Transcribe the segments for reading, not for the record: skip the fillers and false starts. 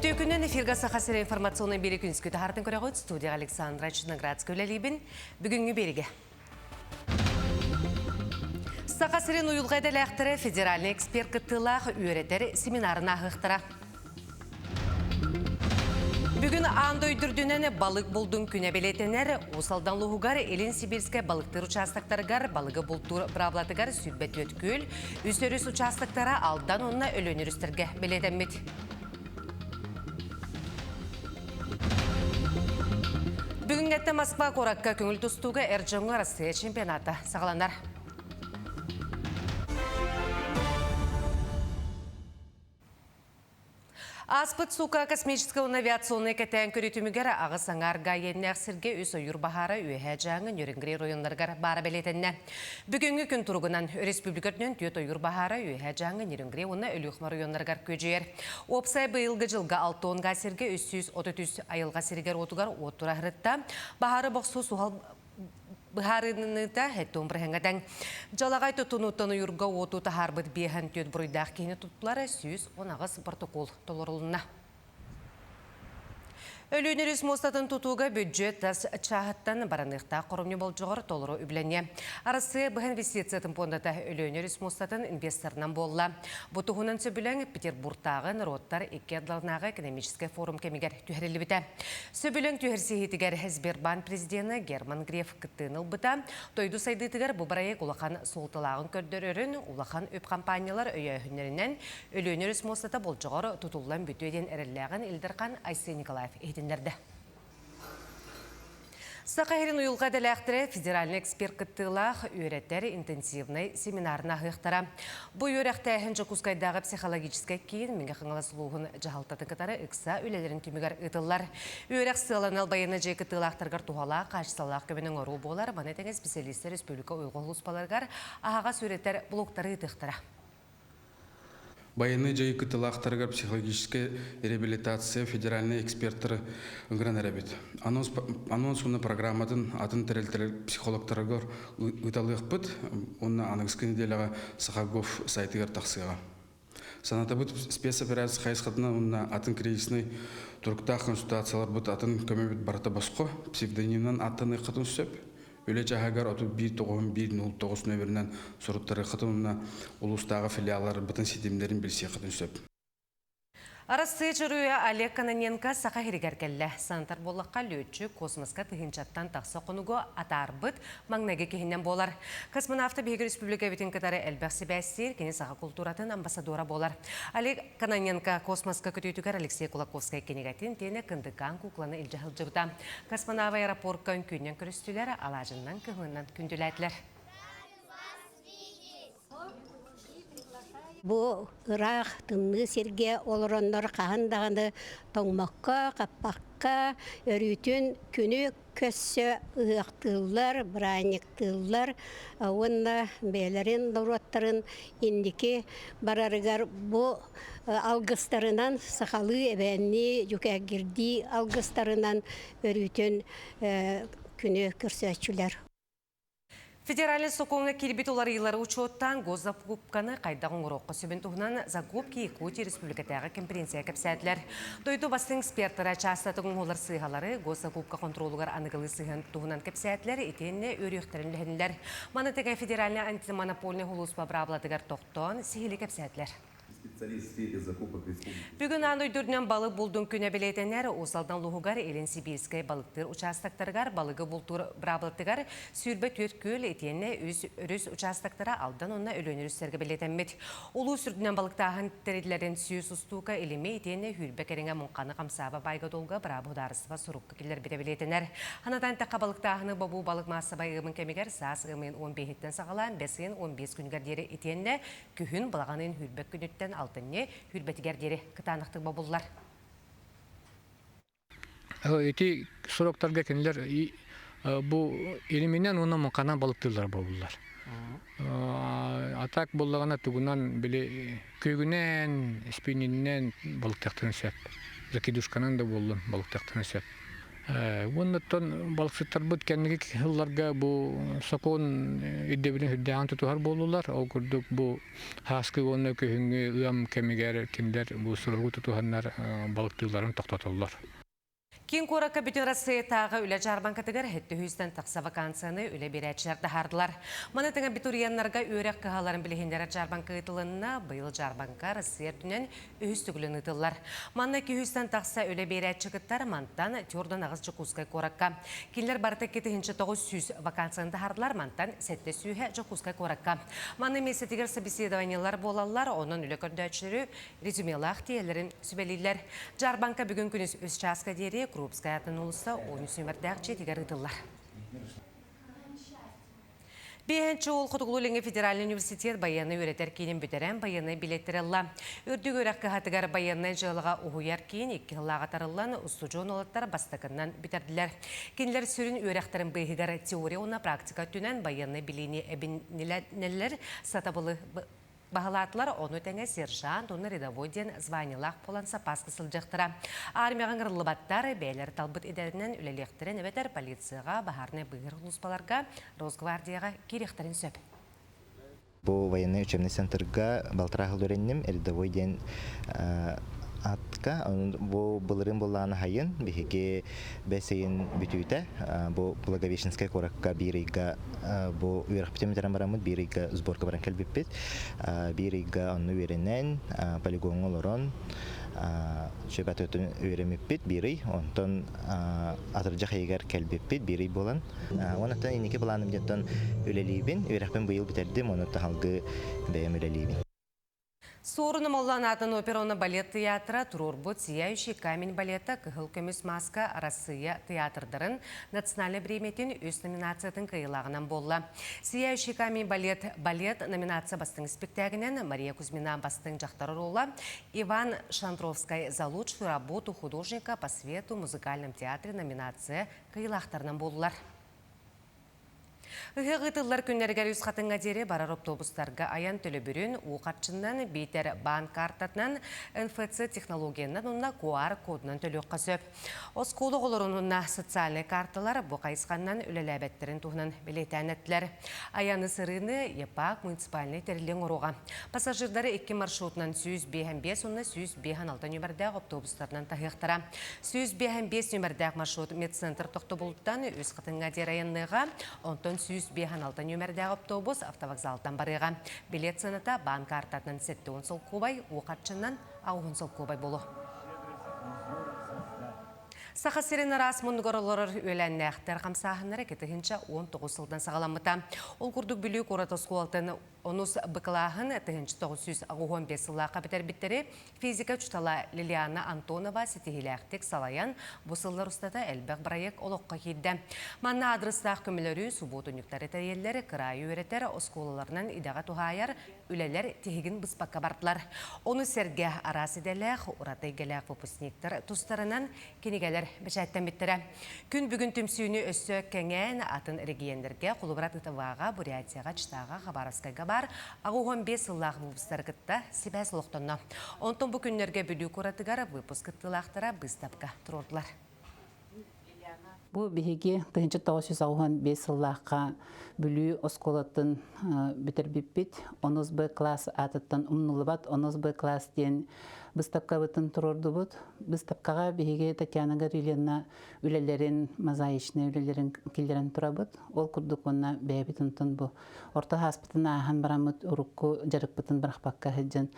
Үтүө күнүн эфирга Саха сирэ информационный биэри күнүскү таһаартын көрөҕүт студия Александра Черноградская үлэлиибин. Бүгүҥҥү биэригэ. Саха сирин уйулҕа идэлээхтэрэ федеральный эксперт кыттыылаах үөрэтэр семинарын ааһыахтара. Бүгүн аан дойду үрдүнэн балык булдун күнэ бэлиэтэнэр. Уус Алдан улууһугар Илин Сибирскэй балыктыыр учаастактарыгар балыгы бултуур быраабылатыгар 24 күөл, үс өрүс учаастактара Алдан уонна Өлөөн өрүстэргэ бэлиэтэммит. Бүгүҥҥэттэн Москва куоракка көҥүл тустууга эр дьоҥҥо Россия чемпионата саҕаланар. Ааспыт сука космическай уонна авиационнай кэтээн көрүү түмүгэр аҕыс аҥаар иэннээх сиргэ үс ойуур баһаара Үөһээ Дьааҥы, Нерюнгри оройуоннарыгар баара бэлиэтэннэ. Бүгүҥҥү күн туругунан өрөспүүбүлүкэ үрдүнэн түөрт ойуур баһаара Үөһээ Дьааҥы, Нерюнгри уонна Өлүөхүмэ оройуоннарыгар күөдьүйэр. Уопсай быйылгы дьылга 60 сиргэ 333 айылҕа сиригэр-уотугар уот тура сырытта. Баһаары бохсуу суһал быһаарыныыта һэттуун бырыһыҥҥа тэҥ. Дьалаҕай тутунууттан уйурга уоту таһаарбыт биэһэн түөрт буруйдаах киһини туттулар 118 протокол толорулунна. Өлүөн өрүс муостатын тутууга бюджет тас чааһыттан бараныахтаах хоромньу болдьоҕор толору үбүлэниэ. Арассыыйа быһа инвестициятын пуондата Өлүөн өрүс муостатын инвесторынан буолла. Бу туһунан сөбүлэҥ Петербургтааҕы норуоттар икки ардыларынааҕы экономическай форум кэмигэр түһэриллибитэ. Сөбүлэҥ түһэрсиһиитигэр Сбербанк президенэ Герман Греф кыттыыны ылбыта. Дойду сайдыытыгар бу бырайыак улахан суолталааҕын көрдөрөрүн, улахан үп хампаанньалар өйөөһүннэринэн Өлүөнэ өрүс муостата болдьоҕор тутуллан бүтүө диэн эрэллээҕин Ил Дархан Айсен Николаев иһитиннэрдэ. Саха сирин уйулҕа идэлээхтэрэ федеральнай эксперт кыттыылаах үөрэтэр интенсивнэй семинарын аһыахтара. Бу үөрэхтээһин Дьокуускайдааҕы психологическай киин Мэҥэ Хаҥалас улууһун дьаһалтатын кытары ыкса үлэлэрин түмүгэр ыытыллар. Үөрэх сыаланал байыаннай дьиэ кыттыылаахтарыгар туһалаах, хаачыстыбалаах көмөнү оҥоруу буолар. Маны тэҥэ специалистэр республика уйулҕа улууспаларыгар аһаҕас үөрэтэр блоктары ыытыахтара. Байыаннай дьайыы кыттыылаахтарыгар психологическай реабилитация федеральнай экспертары ыҥыран эрэбит. Анонс, анонс уонна программатын атын тэрилтэлэр психологтарыгар ыыталыахпыт уонна аныгыскы нэдиэлэҕэ Сахагов сайтыгар тахсыаҕа. Санатабыт спецоперация хайысхатынан уонна атын кризисный туруктаах консультацияларбыт атын көмөбүт барыта босхо псевдонимынан аттаныаххытын сөп. Үлэ чааһыгар 31 9 1 09 нөмірінен суруттарыаххытын уонна улуустааҕы филиалларбытын ситимнэрин билсиэххитин сөп. Арассыыйа Дьоруойа Олег Кононенко Саха сиригэр кэллэ. Санатар буоллахха, лүөччүк космоска тыһыынчаттан тахса хонугу атаарбыт маҥнайгы киһинэн буолар. Космонавта биһиги республикабытын кытары элбэх сибээстиир, кини саха култууратын амбассадора буолар. Олег Кононенко космоска көтүүтүгэр Алексей Кулаковскай кинигэтин тиэнэ Кындыкаан кукланы илдьэ сылдьыбыта. Космонавт аэропортка үҥкүүннэн көрүстүлэр, алаадьыннан кыһынынан күндүлээтилэр. Бу ыраах тымныы сиргэ олороннор хаһан даҕаны тоҥмокко, хаппакка, өрүүтүн күнү көссө ыһыахтыыллар, бырааһынньыктыыллар уонна бэйэлэрин норуоттарын инники барарыгар бу алгыстарынан сахалыы эбээннии, дьүкээгирдии алгыстарынан өрүүтүн күнү көрсөөччүлэр. Федеральнай сокуоҥҥа киирбит уларыйыылары учуоттаан госзакупканы хайдах оҥоруохха сөбүн туһунан Закупки Якутии республикатааҕы конференция кэпсээтилэр. Дойду бастыҥ экспертара чаастатык оҥоһуллар сыыһалары госзакупка хонтуруолугар аныгылыы сыһыан туһунан кэпсээтилэр, итиэннэ үөрүйэхтэрин үлэһиннилэр. Маны тэҥэ федеральнай антимонопольнай сулууспа быраабылатыгар тохтоон сиһилии кэпсээтилэр. Бүгүн аан дойду үрдүнэн балык булдун күнэ бэлиэтэнэр. Уус Алдан улууһугар Илин Сибиирскэй балыктыыр учаастактарыгар балыгы бултуур быраабылатыгар 24 күөл итиэннэ үс өрүс учаастактара Алдан уонна Өлүөн өрүстэргэ бэлиэтэммит. Улуус үрдүнэн балыктааһын тэриллэрин 100 устуука илими итиэннэ сүүрбэ кэриҥэ муҥханы хамсааба баайга-дуолга быраабы судаарыстыба сурукка киллэрбитэ бэлиэтэнэр. Ханатан эттэххэ, балыктааһыны бобуу балык маассабай ыамын кэмигэр саас ыам ыйын 15-иттэн саҕалаан бэс ыйын 15 күнүгэр диэри итиэннэ Күһүн балаҕан ыйын сүүрбэт күнүттэн алтынньы сүүрбэтигэр диэри кытаанахтык бобуллар. Ити сроктарга кинилэр бу илиминэн уонна муҥханан балыктыыллар буолуллар. А так буоллаҕына тугунан били күөгүнэн, спиннининэн балыктыахтарын сөп. Закидушканан да буоллун балыктыахтарын сөп. Уоннаттан балыксыттарбыт кэнники сылларга бу сокуон ирдэбилин үрдээҕин тутуһар буоллулар. Ол курдук бу сааскы уонна күһүҥҥү ыам кэмигэр кинилэр бу суругу тутуһаннар балыктыылларын тохтотоллор. Киин куоракка Бүтүн Арассыыйатааҕы үлэ дьаарбаҥкатыгар 700-тэн тахса вакансияны үлэ биэрээччилэр таһаардылар. Маны тэҥэ абитуриеннарга үөрэх кыһаларын билиһиннэрэр дьаарбаҥка ыытылынна. Быйыл дьаарбаҥка Россия үрдүнэн үһүс төгүлүн ыытыллар. Манна 200-тэн тахса үлэ биэрээччи кыттар, мантан төрдөн аҕыс Дьокуускай куоракка. Кинилэр барыта 2900 вакансияны таһаардылар, мантан 7 сүүһэ Дьокуускай куоракка. Манна миэстэтигэр собеседованиелар буолаллар, онон үлэ көрдөөччүлэри резюмелаах тиийэллэрин сүбэлииллэр. Дьаарбаҥка бүгүн күнүс үс чааска диэри Крупская атын уулусса 13 нүмердээх дьиэтигэр ыытыллар. Биэһинчи уол Хотугулуу-Илиҥҥи федеральнай университет байыаннай үөрэтэр киинин бүтэрэн байыаннай билиэттэр ылла. Үрдүк үөрэх кыһатыгар байыаннай дьыалаҕа уһуйар киин икки сыллааҕа тарыллан, устудьуон уолаттар бастакыннан бүтэрдилэр. Кинилэр сүрүн үөрэхтэрин быыһыгар теория уонна практика өттүнэн байыаннай билиини эбиннилэр, сатабылы Баһылаатылар, ону тэҥэ сержант уонна рядовой диэн званиелаах буолан саппааска сылдьыахтара. Армияҕа ыҥырыллыбаттар, бэйэлэрэ талбыт идэлэринэн үлэлиэхтэрин эбэтэр полицияҕа, баһаарынай быыһыыр сулууспаларга, Росгвардияҕа киириэхтэрин сөп. Бу военный учебный центрга балтараа сыл үөрэнним, рядовой диэн атка бу былырыын былааны хайын биһиги бэс ыйын бүтүүтэ бу Благовещенскай куоракка биир ыйга бу үөрэхпитин бүтэрэн бараммыт биир ыйга сборка баран кэлбиппит. Биир ыйга онно үөрэнэн, полигоҥҥа олорон сүбэтин үөрэммиппит биир ый. Онтон атырдьах ыйыгар кэлбиппит биир ый буолан. Онтон инники былааным диэн үлэлиибин. Үөрэхпин быйыл бүтэрдим, онон таһалгы бэйэм үлэлиибин. Суорун Омоллоон аатын опера уонна балет театра туруорбут «Сияющий камень» балета Кыһыл көмүс мааска Арассыыйа театрдарын национальнай бириэмийэтин үс номинациятын кыайыылааҕынан буолла. «Сияющий камень» балет балет номинация бастыҥ испиктээгинэн Мария Кузьмина бастыҥ дьахтар оруола, Иван Шандровскай «За лучшую работу художника по свету в музыкальном театре» номинация кыайыылаахтарынан буоллулар. Ыһыах ыытыллар күннэригэр Үс Хатыҥҥа диэри барар оптуобустарга айан төлөбүрүн уу харчынан, биитэр баан каартатынан, НФЦ технологиянан уонна QR-кодунан төлүөххэ сөп. Оскуола оҕолорун уонна социальнай каарталар бу хайысханан үлэлээбэттэрин туһунан бэлиэтээн эттилэр. Айаны сырыыны ЯПАК муниципальнай тэриллиҥ оҥоруоҕа. Пассажирдары икки маршрутунан 155 уонна 156 нүмердээх оптуобустарынан таһыахтара. 155 нүмердээх маршрут медцентр тохтобулуттан Үс Хатыҥҥа диэри айанныаҕа, онтон 156 нүмердээх автобус автовокзалтан барыаҕа. Билет сыаната баан каартатынан 70 солкуобай, уу харчынан 80 солкуобай буолуо. Саха сирин араас муннугар олорор үөлээннээхтэр хамсааһыннара 2019 сылтан саҕаламмыта. Ол курдук Бүлүү куорат оскуолатын Онус быкылааһын 1985 сыллаахха бүтэрбиттэри физика учуутала Лилиана Антонова ситиһиилээхтик салайан, бу сыллар устата элбэх бырайыак олоххо киирдэ. Манна аадырыстаах көмөлөрү, субуотунньуктары тэрийэллэр, кыраайы үөрэтэр, оскуолаларынан идэҕэ туһаайар үлэлэр тиһигин быспакка бардылар. Ону сэргэ араас идэлээх, ураты эйгэлээх выпускниктар тустарынан кинигэлэр бэчээттэммиттэрэ. Күн бүгүн түмсүүнү өссө кэҥээн, атын регионнарга, холобура Тытываҕа, Бурятияҕа, Читаҕа, Хабаровскайга баар 85 сыллаах выпустары кытта сибээс олохтонно. Онтон бу күннэргэ Бүлүү куоратыгар выпуск кыттыылаахтара быыстапка туруордулар. Бу биһиги 1985 сыллаахха Бүлүү оскуолатын бүтэрбиппит. Онус Б класс аатыттан умнуллубат Онус Б класс диэн быыстапкабытын туруордубут. Быыстапкаҕа биһиги Татьяна Гаврильевна үлэлэрин, мозаичнай үлэлэрин киллэрэн турабыт. Ол курдук уонна бэйэбит онтон бу орто ааспытын ааһан бараммыт урукку дьарыкпытын бырахпакка сылдьан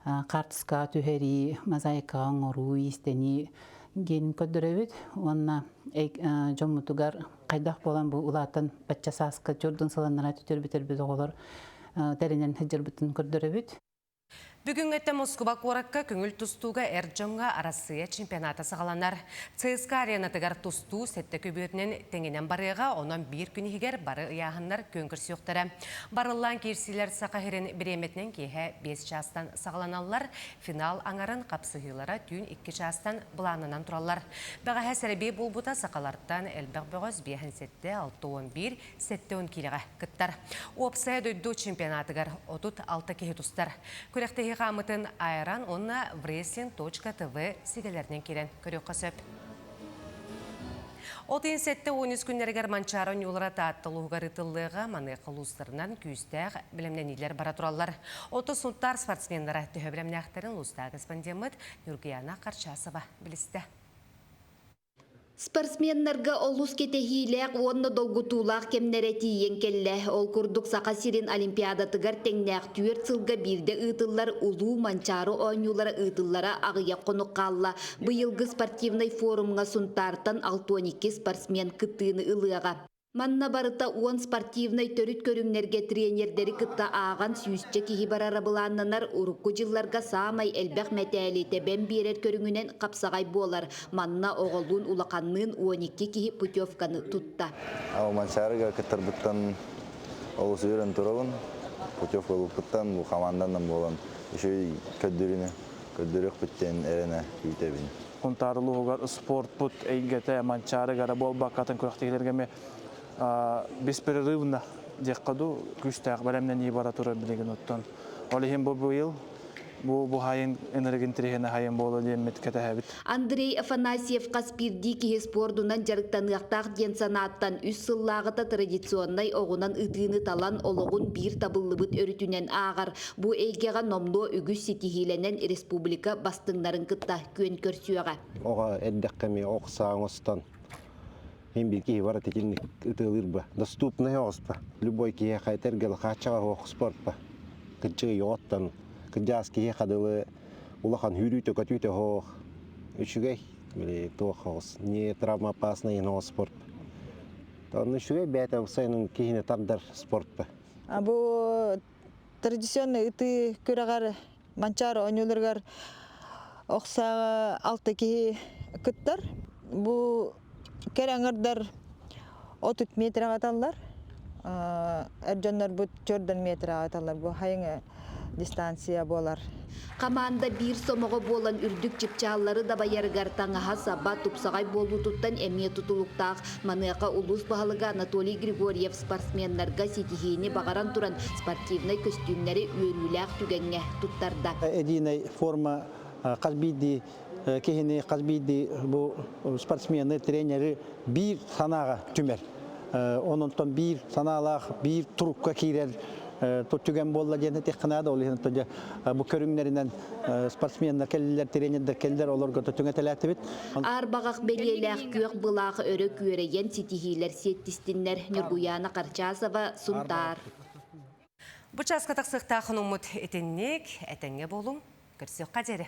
хаартыскаҕа түһэрии, мозаикаҕа оҥоруу, иистэнии диэн көрдөрөбүт уонна дьоммутугар хайдах буолан бу улаатан бачча сааска чордун сыланнара түтөр-бүтэрбит оҕолор тэринэн сылдьарбытын көрдөрөбүт. Бүгүҥҥүттэн Москуба куоракка көҥүл тустууга эр дьоҥҥо Арассыыйа чемпионата саҕаланар. ЦСКА аренатыгар тустуу сэттэ көбүөрүнэн тэҥинэн барыаҕа, онон биир күн иһигэр бары ыйааһыннар күөн көрсүөхтэрэ. Барыллаан киирсиилэр Саха сирин бириэмэтинэн киэһэ 5 чаастан саҕаланаллар. Финал аҥарын хапсыһыылара түүн 2 чаастан былааннанан тураллар. Бэҕэһээ сэрэбиэй буолбута сахалартан элбэх бөҕөс 57, 61, 70 киилэҕэ кыттар. Уопсайа дойду чемпионатыгар 36 киһи тустар. Күрэхтэһии хаамытын Айран уонна Wrestling.tv сигэлэринэн киирэн көрүөххэ сөп. От ыйын 73 күннэригэр Манчаары оонньуулара Таатта улууһугар ыытыллыаҕа, маныаха улуустарынан күүстээх бэлэмнэниилэр бара тураллар. Оту Сунтаар спортсменнара төһө бэлэмнээхтэрин улуустааҕы корреспондеммыт Ньургуяна Харчасова билистэ. Спортсменнарга олус кэтэһиилээх уонна долгутуулаах кэмнэрэ тиийэн кэллэ. Ол курдук Саха сирин Олимпиадатыгар тэҥнээх түөрт сылга биирдэ ыытыллар Улуу Манчаары оонньуулара ыытыллара аҕыйах хонук хаалла. Быйылгы спортивнай форумҥа Сунтаартан 62 спортсмен кыттыыны ылыаҕа. Манна барыта уон спортивнай төрүт көрүҥнэргэ тренердэри кытта ааҕан сүүсчэ киһи барара былааннанар, урукку дьылларга саамай элбэх мэтээли тэбэн биэрэр көрүҥүнэн хапсаҕай буолар. Манна оҕолуун улаханныын 12 киһи путевканы тутта. Манчаарыга кыттарбыттан олус үөрэн турабын. Путевка ылбыппыттан бу хамаанданан буолан үчүгэй көрдөрүүнү көрдөрүөхпүт диэн эрэнэ күүтэбин. Сунтаар улууһугар спортпут эйгэтэ Манчаары гара буолбакка атын күрэхтэһиилэргэ эмиэ беспрерывно диэххэ дуу күүстээх бэлэмнэнии бара турар билигин оттон. Ол иһин бу быйыл бу бу хайын ынырыгын тириһин хайын буолуо диэммит кэтэһэбит. Андрей Афанасьев хас биирдии киһи спордунан дьарыктаныахтаах диэн санааттан үс сыллааҕыта традиционнай оҕунан ытыыны талан олоҕун биир табыллыбыт өрүтүнэн ааҕар. Бу эйгэҕэ номнуо үгүс ситиһиилэнэн республика бастыҥнарын кытта күөн көрсүөҕэ. Оҕо эрдэххэ эмиэ ох саа оҥостон мин биир киһи бар итинник ытыалыырба доступный оҕуспа любой киһиэхэ этэргэл хааччаҕа суох спортпа кырдьыгы оҕоттон кырдьаас киһиэхэ дылы улахан сүүрүүтэ-көтүүтэ суох үчүгэй били туох оҕус не травмоопасный спорт онно үчүгэй бэйэтэ сайынын киһини тардар спортпа Бу традиционный ытыы күрэҕэр Манчаары оонньууларыгар ох сааҕа алта киһи кыттар. Бу кэрэ аҥардар 30 метрэҕэ аталлар. Эр дьоннорбут 4 метрэҕэ аталлар. Бу хайыҥы дистанция буолар. Хамаанда биир сомоҕо буолан үрдүк чыпчааллары дабайарыгар таҥаһа-саба тупсаҕай буолуутуттан эмиэ тутулуктаах. Маныаха улуус баһылыга Анатолий Григорьев спортсменнарга ситиһиини баҕаран туран спортивнай көстүүмнэри үөрүүлээх түгэҥҥэ туттарда. Единая форма хас биирдии киһини, хас биирдии бу спортсмены, тренери биир санааҕа түмэр. Ононтон биир санаалаах, биир турукка киирэр түгэн буолла диэн этиэххэ наада. Ол иһин бу көрүҥнэринэн спортсменнар кэллилэр, тренердэр кэллилэр, олорго түҥэтэлээтибит. Аар баҕах бэлиэлээх күөх былаах өрө күөрэйэн ситиһиилэр сиэттистиннэр Ньургуйаана Харчасова, Сунтаар. Бу чааска тахсыахтаах хонуммут итинник, этэҥҥэ буолуҥ, көрсүөххэ диэри.